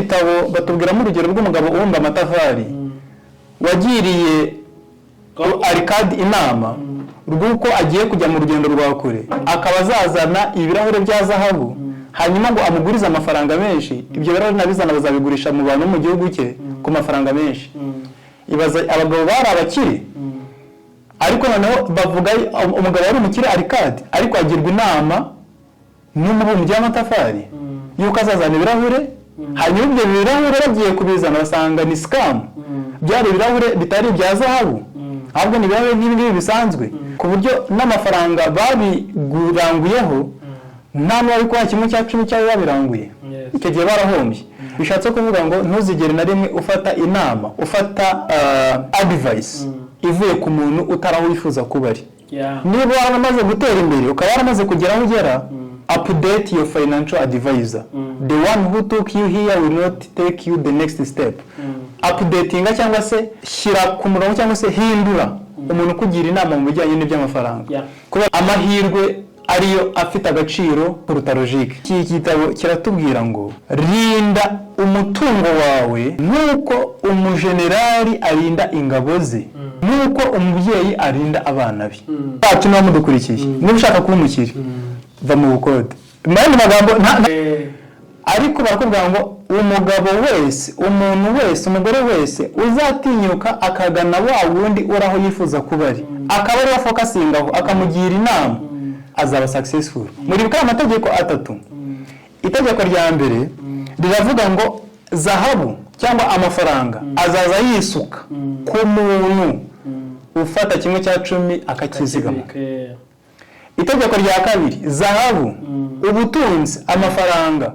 Gitabo batubwiramo urugero rw'umugabo ubumba amatafari wagiriye Arikadi inama rw'uko agiye kujya mu rugendo rwa kure, akaba azazana ibirahure bya zahabu, hanyuma ngo amugurize amafaranga menshi. Ibyo birahure nabizana bazabigurisha mu bantu bo mu gihugu cye ku mafaranga menshi. Ibaza, abagabo bari abakire, ariko noneho bavuga umugabo wari umukire Arikadi, ariko agirwa inama n'umubumbyi w'amatafari yuko azazana ibirahure. Hanyuma ibyo birahure bagiye kubizana basanga ni scam, byari ibirahure bitari ibya zahabu, ahubwo ni ibirahure nk'ibi ngibi bisanzwe, ku buryo n'amafaranga babiguranguyeho nta n'uwari kubaha 1/10 cy'ayo babiranguye. Icyo gihe barahombye. Bishatse kuvuga ngo ntuzigere na rimwe ufata inama, ufata advice ivuye ku muntu utari aho wifuza kuba ari. Niba waramaze gutera imbere, ukaba waramaze kugera aho ugera, update your financial advisor. The one who took you here will not take you the next step. Updatinga cyangwa se shyira ku murongo cyangwa se hindura umuntu ukugira inama mu bijyanye n'iby'amafaranga, kubera amahirwe ariyo afite agaciro kuruta logique. Iki gitabo kiratubwira ngo rinda umutungo wawe nk'uko umujenerali arinda ingabo ze, nk'uko umubyeyi arinda abana be. Bacu niba mudukurikiye, niba ushaka kuba umukire, va mu bukode. Mu yandi magambo, ariko barakubwira ngo umugabo wese, umuntu wese, umugore wese uzatinyuka akagana wa wundi uri aho yifuza kuba ari, akaba ariwe focusingaho, akamugira inama, azaba successful. Muribuka aya mategeko atatu. Itegeko rya mbere riravuga ngo zahabu cyangwa amafaranga azaza yisuka ku muntu ufata 1/10 akakizigama. Akakibika. Itegeko rya kabiri, zahabu, ubutunzi, amafaranga.